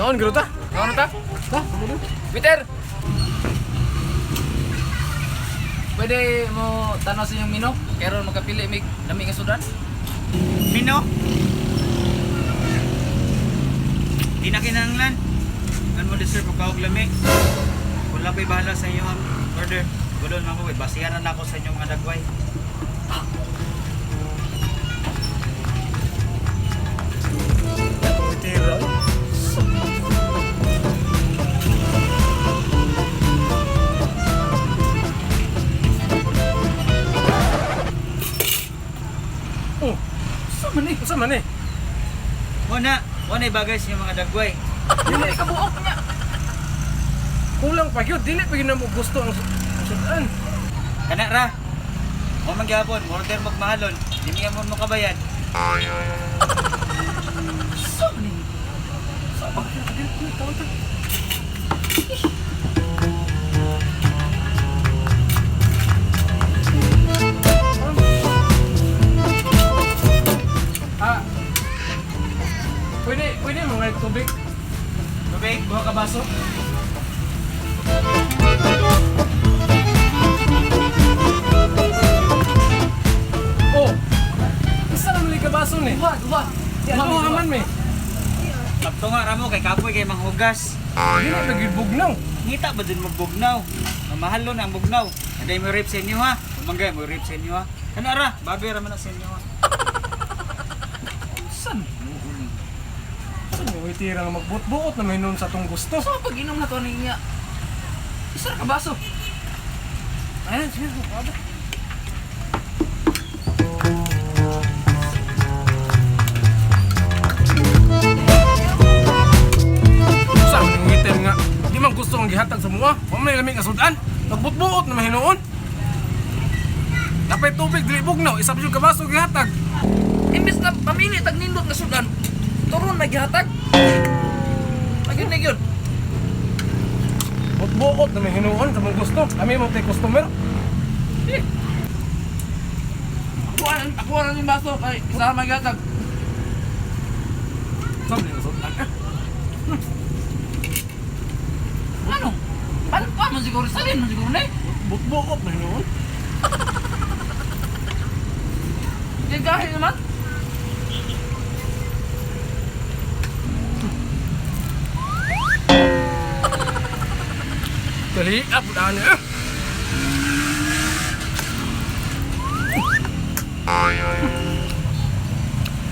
Naon garo ta? Naon ta? Ha? Peter. Pwede mo tanaw sa inyong mino? Kaya ron magkapili mig nami nga sudan? Mino? Di na kinahanglan. Ano mo deserve magkawag lami? Wala ko'y bahala sa inyo ang order. Gulon na ko, basiyaran na ako sa inyong mga dagway. Tira. Oh, sa man eh. Wala bagay sa inyong mga dagway. Dili ka buok niya. Kulang pa yun, dili pa yun na mo gusto ang sudan. Kana ra. O magyapon, order magmahalon. Dili mo mo kabayan. Ah, pwede mga tubig. Tubig, Buha ka baso. Oh, isa naman li ka baso ni. Duha. Ano haman me? Sakto nga ramo kay kapoy kay manghugas. Dili lagi bugnaw. Ngita ba din magbugnaw? Mamahalon ang bugnaw. Anday mo rip sa inyo ha. Manggay mo rip sa inyo ha. Kana ra, bagay ra man na sa inyo ha. San? San yung itira nga magbut-buot na may nun sa tong gusto? So, pag inom na to niya, isa ka baso. Ayun, sige, ano? Saan yung item nga? Di man gusto kong gihatag sa mua. Huwag may lamig nga sudan. Nagbut-buot na mahinoon. Napay tubig, dili bugnaw. Isa pa yung kabaso gihatag. Imbis na mamili tag nindot nga sudan, turon na gihatag. Nagyon na yun. But-buot na mahinoon sa mong gusto. Kami mo tayo customer. Ako na yung baso, kay isa may gihatag. Saan yung sudan ka? Ano? Paano pa man siguro? Salin man siguro na eh. But-buot na mahinoon. Gagahin naman. Dali, apudan eh.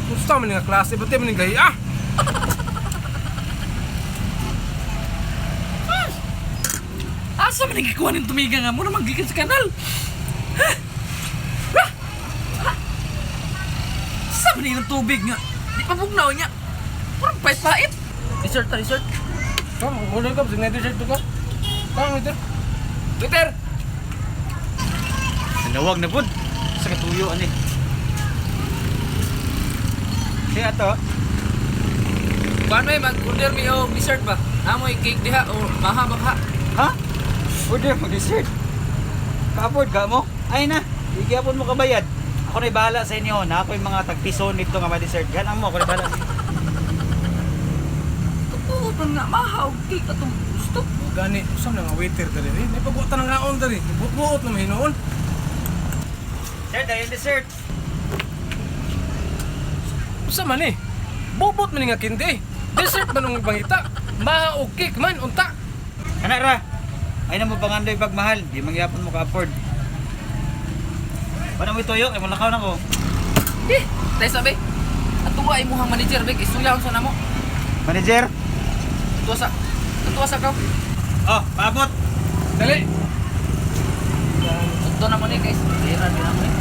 Gusto mo nga klase, ba't mo nga gaya? Asa man nagkikuha ng tumiga nga mo na magikan sa kanal? Asa man yung tubig nga? Di pa bugnaw niya. Parang pait-pait. Dessert ta, dessert. Kam, mulai ka, sige dessert to ka. Kam, ito. Peter! Nawag na pud sa katuyo ani. Siya to. Kuhaan may mag-order mi o dessert ba? Amoy cake diha o maha magha. Ha? Order mo dessert. Kaapod ka mo? Ay na, igapon mo kabayad. Ako na'y bahala sa inyo. Na ako'y mga tagpison nito nga ma-dessert. Ganang mo, ako na'y bahala sa inyo. Tututan nga maha o cake atong gusto. Gani, saan nga waiter ka rin eh? May pagbutan ng haon ka rin. But-buot na mahinoon. Sir, dahil dessert. Sa man eh. Bobot man nga kindi. Dessert man ang bangita. Maha o cake man, unta. Kana ra. Ay na mo pangandoy pagmahal. Di mangyapon mo ka-afford. Wala mo ituyo, ay mulakaw na ko. Tayo sabi. At tuwa imuhang manager, Bek. Isuyaw sa namo. Manager? Tuwa sa kaw. Oh, paabot. Dali. Ito na mo ni guys. Kaya din ako eh.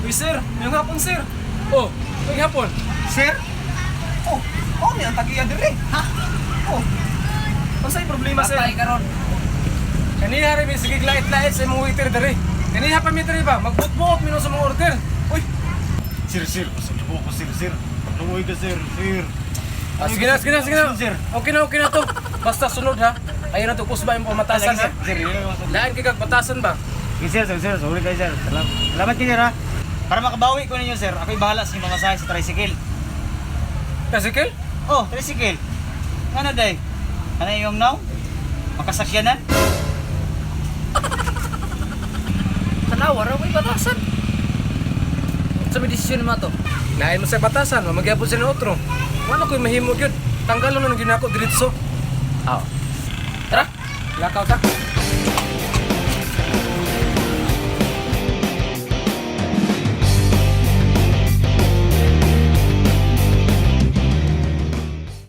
Uy sir, yung hapon sir. Oh, yung hapon. Sir? Oh, may ang tagiya diri. Ha? Oh. Ano sa'yo problema sir? Patay karon. Kaniya rin may sige lait-lait sa mga waiter diri. Kaniya pa mitri ba? Magbut-buot mino sa mga order. Uy. Sir, pasok po ako sir. Lumoy ka sir. Sige na. Sir. Okay na to. Basta sunod ha. Ayaw na to kusba yung pamatasan ha. Sir, Lain kay kag batasan ba? Sir, sorry kayo sir. Salamat kayo sir ha. Para makabawi ko ninyo sir, ako'y bahala sa inyong mga sakay sa tricycle. Tricycle? Oh, tricycle. Ano day? Ano yung now? Makasakyanan? Tanawa raw may batasan. Sa may desisyon mo to. Lain mo sa batasan, mamagyapon sa otro. Wala ko'y mahimo yun. Tanggalon na nang ginako diritso. Tara. Lakaw ta.